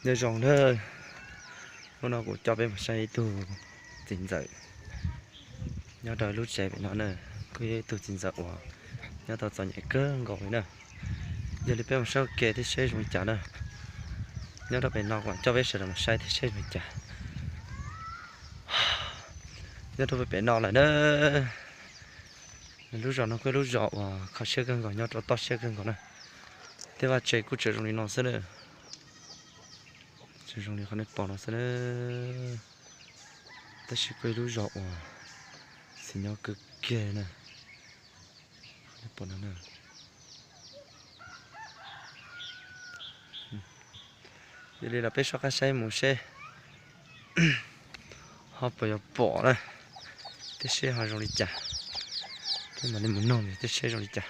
Nyob zoo nawb, hnub no kuv coj peb mus saib ib tug txiv ntxawm nyob rau lub tsev pem no na. Kuj yog ib tug txiv ntxawm uas nyob tau txom nyem kawg nkaus li na. Yog li peb mus saib ua ke thiab seb zoo li cas na. Nyob rau pem no kuv coj peb sawv daws mus saib thiab seb zoo li cas. Nyob rau pem no lawm na. Lub zos no kuj lub zos uas kho siab kawg nkaus, nyob rau toj siab kawg nkaus na. Tej vaj tse kuj tseem zoo li no xwb na. Tseem zoo li qhov nej pom no xwb na. Tab sis kuj ib lub zos uas xis nyob kawg kiag na. Qhov nej pom no na. Yog li los peb soj qab saib mus seb ho puas yuav pom na, thiab seb ho zoo li cas. Peb mam li mus nug thiab seb zoo li cas.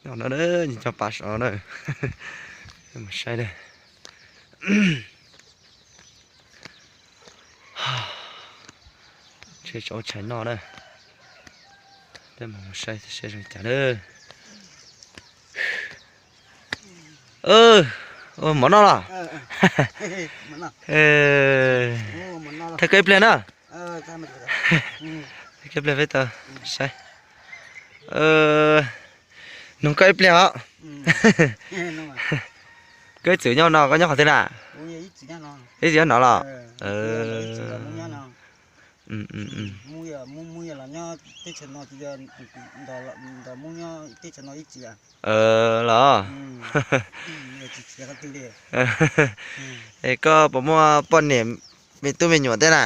Nyob no, nyob cov pas saud na. Mus saib na. Tsheb tsaus tshais noj na. Peb mus saib seb zoo li cas na. Mov noj los? Thawj koj ib pliag na. Thawj koj ib pliag peb tau saib. Nug koj ib pliag os. Koj ib txwm nyob no, koj nyob qhov twg na? Ib txwm nyob no los? Los? Es koj puas muaj poj niam me tub me nyuam tej na?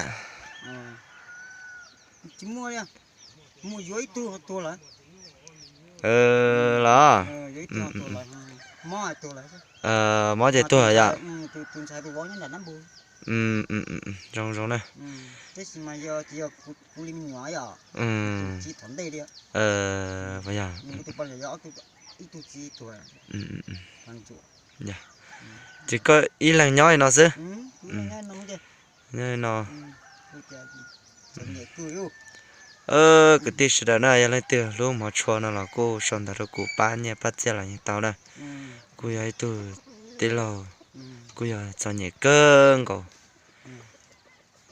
Los? Mob ces tuag yom? Zoo zoo na. Yog. Ces koj ib leeg nyob li no xwb? Nyob li no. Kwv tij sawv daws na, yog leej twg hlub hmov tshua no los kuj sau ntawv rau kuv pab nyiaj pab txiaj los yeej tau na. Kuj yog ib tug tij laug, kuj yog txom nyem kawg nkaus.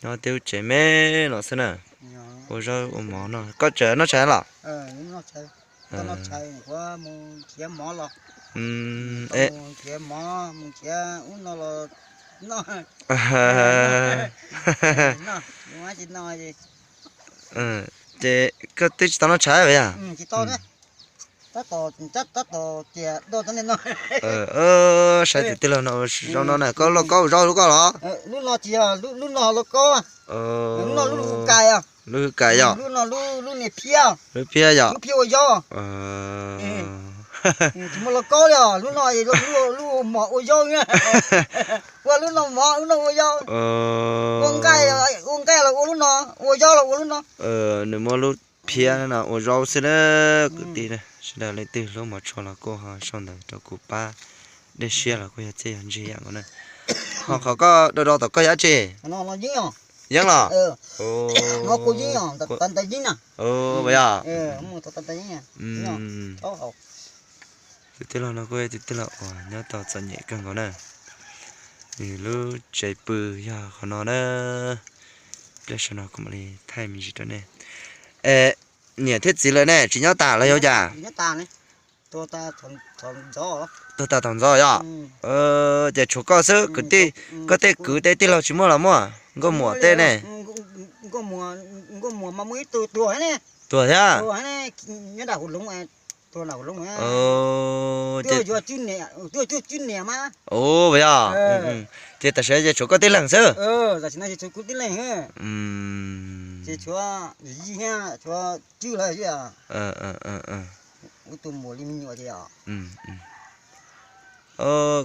Nyob tib lub tsev me no xwb na. Ua zaub ua mov no. Koj tseem noj tshais los? Ces koj twb tsis tau noj tshais yog? Saib tus tij laug no ua zaub no na, koj lauj kaub ua zaub lub koj los? Lub no tsis yog, lub no lauj kaub. Lub no lub hu kas yog. Lub hu kas yog. Lub phiab yog. Lub phiab ua zaub. Tsis muaj lauj kaub li os, lub no lub mov ua zaub. Ua lub no mov, lub no ua zaub. Ua nqaij, ua nqaij los ua lub no, ua zaub los ua lub no. Nws muaj lub phiab no ua zaub xwb na. Kwv tij sawv daws leej twg hlub hmov tshua los kuj ho sau ntawv rau kuv pab dej siab los kuj yog txiaj yog ntsig yam nkaus na. Ho qhov koj do do tom koj yog dab tsi? Yeeb los? Tus tij laug no kuj tus tij laug uas nyob tau txom nyem kawg nkaus na. Nws lub tsev pw yog qhov no na. Pliag saum no kuv mam li thaij me ntsis rau nej. Es niam thiab txiv lawv ne, tsis nyob tas los yog cas? Tuag tas ntxov yog? Ces tshuav koj xwb, kwv tij, koj tej kwv tej tij laug tsis muaj los muaj? Nkauj muam tej ne? Tuag thiab? Ua yog, ces tam sim no ces tshuav koj tib leeg xwb?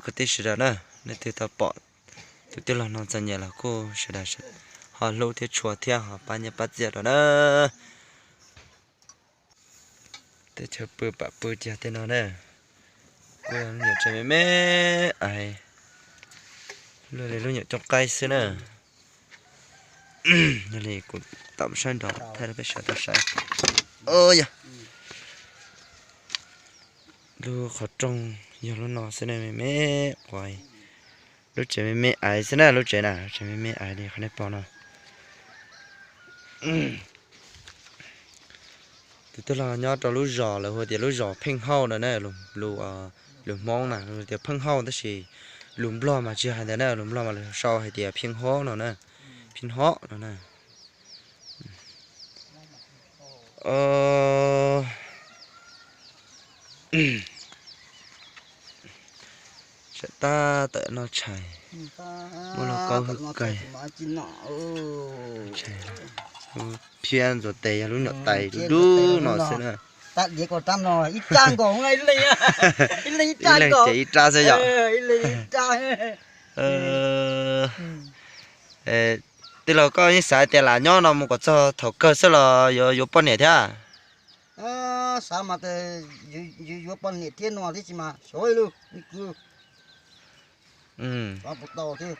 Kwv tij sawv daws na, leej twg tau pom tus tij laug no txom nyem los kuj sawv daws ho hlub thiab tshua thiab ho pab nyiaj pab txiaj rau na. Teb chaws pw pam pw cia tej no na. Kuj yog lub nyuam tsev me me ais, luaj li lub nyuam cooj qaib xwb na. Yog li kuv tau sab nrog thaij rau peb sawv daws saib. Yog lub qhov rooj Yog lub no xwb ne, me me quav, lub tsev me me aiv xwb na, lub tsev na, lub tsev me me aiv li qhov nej pom no. Tus tij laug nyob rau lub zos lawv hu tias lub zos Pheej Hauj no na, lus Hmoob na tias Pheej Hauj, tab sis lus Nplog mas tsis hais ntawd na, lus Nplog mas lawv sau hais tias Pheej Hauj no na, Pheej Hauj no na. Saib tab tom noj tshais, muab lauj kaub hwj kawg. Phiab ntxuav tes yog lub nyuam tais dub dub no xwb na. Ib leeg ces ib rab xwb yom. Tij laug, koj yeej xav tias lam nyob no mus kom txog thaum kawg xwb los yuav poj niam thiab? Xav mas yuav poj niam thiab no tib si mas xyov li, kwv, xav puas tau thiab.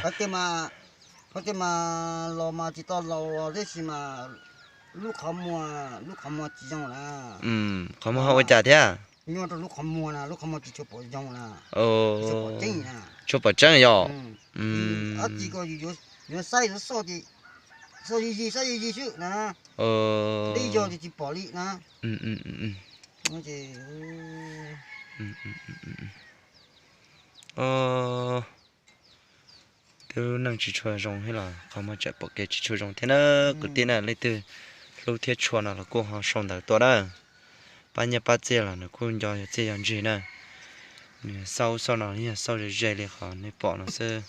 Qhov tiag mas, qhov tiag mas los mas tsis tau laus tib si mas lub qhov muag, lub qhov muag tsis zoo na. Qhov muag ho ua cas thiab? Nyob rau lub qhov muag na, lub qhov muag tsis tshua pom zoo na. Tshua pom tseeb yom. Dab tsi ko yuav saib yuav soj ces soj yig yig soj yig yig xwb na. Deb yog ces tsis pom li na. Twb lub neej tsis tshua zoo thiab los qhov muag tseem pom kev tsis tshua zoo thiab na. Kwv tij na, leej twg hlub thiab tshua no los kuj ho sau ntawv tuaj na. Pab nyiaj pab txiaj los nws kuj nco yog txiaj yog ntsig na. Nws xauj xauj no yog xauj ze ze li qhov nej pom no xwb.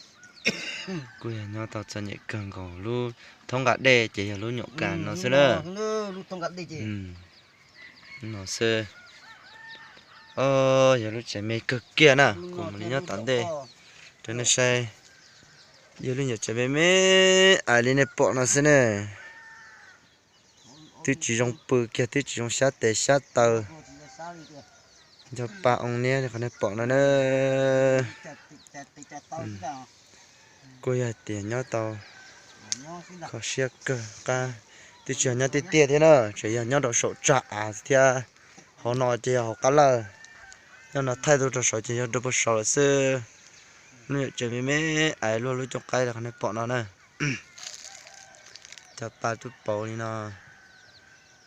Kuj yog nyob tau txom nyem kawg nkaus, lub thoob nqa dej ces yog lub nyuam kas no xwb na. No xwb. Yog lub tsev me kawg kiag na, kuv mam li nyob tom ntej rau nej saib. Yog lub nyuam tsev me me ais li nej pom no xwb ne. Twb tsis zoo pw kiag, twb tsis zoo xyab tes xyab taw. Nco pa oo niab li qhov nej pom no na. Kuj yog tias nyob tau kho siab kawg qab, twb tsis yog nyob tiaj tiaj thiab na, tseem yog nyob rau saum tsag av thiab. Hauv no ces yog hauv qab lawj, nyob no thaij tuaj rau saud ces yog rau puag saud lawm xwb. Lub nyuam tsev me me ais luaj lub cooj qaib li qhov nej pom no na. Cov pa tub pauv li no,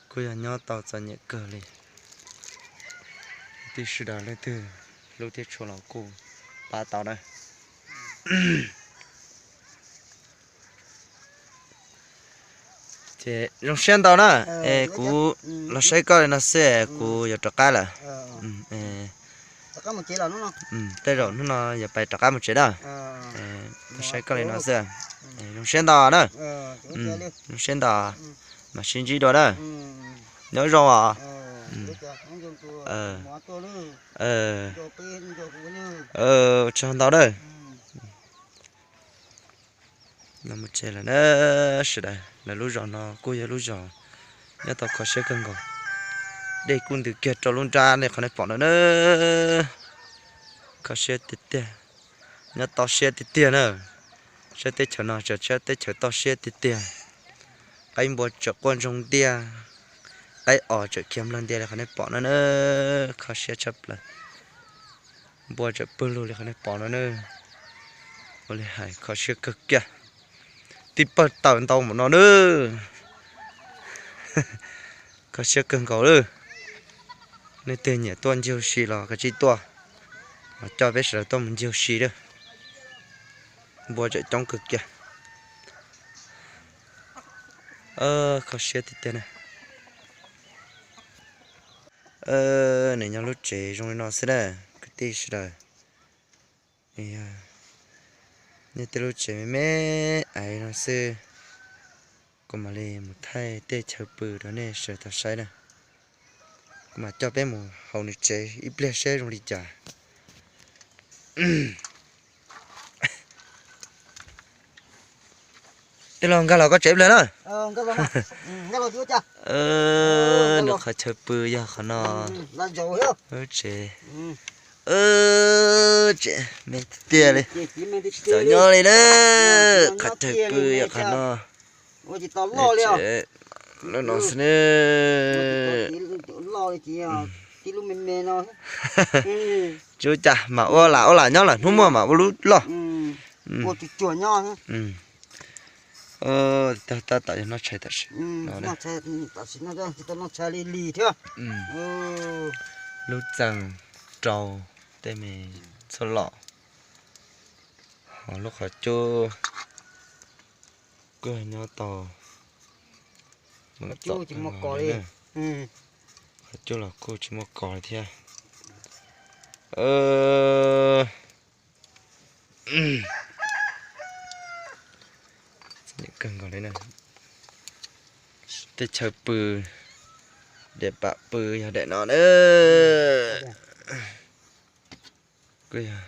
kuj yog nyob tau txom nyem kawg li. Tij sawv daws leej twg hlub thiab tshua los kuj pab tau na. Ces zoo siab ntau na, es kuv los saib koj li no xwb, kuv yuav rov qab lawm. Tej zaum hnub no yuav pais rov qab mus tsev na. Los saib koj li no xwb, zoo siab ntau na. Zoo siab ntau, mam sib ntsib dua na. Nyob zoo os. Tsaug ntau na. Los mus tsev lawm na sawv daws. Lawv lub zos no kuj yog lub zos nyob tau kho siab kawg nkaus. Dej kuj ntws kiag rau lub nrab nej qhov nej pom no na. Kho siab tiag tiag, nyob tau siab tiag tiag na. Saib teb chaws no tseem saib teb chaws tau siab tiag tiag. Qaib npua tseem quaj ntsoog ntiag, qaib os tseem khiav nplog ntiag li qhov nej pom no na. Kho siab tshaj plaws. Npua tseem pwg lug li qhov nej pom no na. Ua li hais kho siab kawg kiag. Tib pawg tawm ntau npaum no na. Kho siab kawg nkaus lawm. Leej twg nyiam tuaj ncig ua si los kav tsij tuaj, coj peb sawv daws tuaj mus ncig ua si lawm. Npua tseem coob kawg kiag. Kho siab tiag tiag na. Nws nyob lub tsev zoo li no xwb na kwv tij sawv daws. Nyob tej lub tsev me me aiv no xwb. Kuv mam li mus thaij tej chaw pw rau nej sawv daws tau saib na. Kuv mam coj peb mus hauv nws tsev ib pliag seb zoo li cas. Tij laug, nkag los koj tsev ib pliag na. Nws qhov chaw pw yog qhov no. Tsev, tsev me tiag li. Tsis txawj nyob li na. Qhov chaw pw yog qhov no. Lub no xwb ne. tib lub me me no. Tsis ua cas, mam ua lam ua lam nyob lawm, hnub muaj mam ua lub loj. Ua tsuag tsuag nyob. Tab tab tom yog noj tshais tam sim no, tam sim no tsis tau noj tshais li li thiab. Lub txees rau tej me txhuaj lom, ho lub qhov cub kuj nyob tau. Qhov cub los kuj tsis muaj kos li thiab. Kawg nkaus li na. Tej chaw pw, daim pam pw yog daim no na. Kuj yog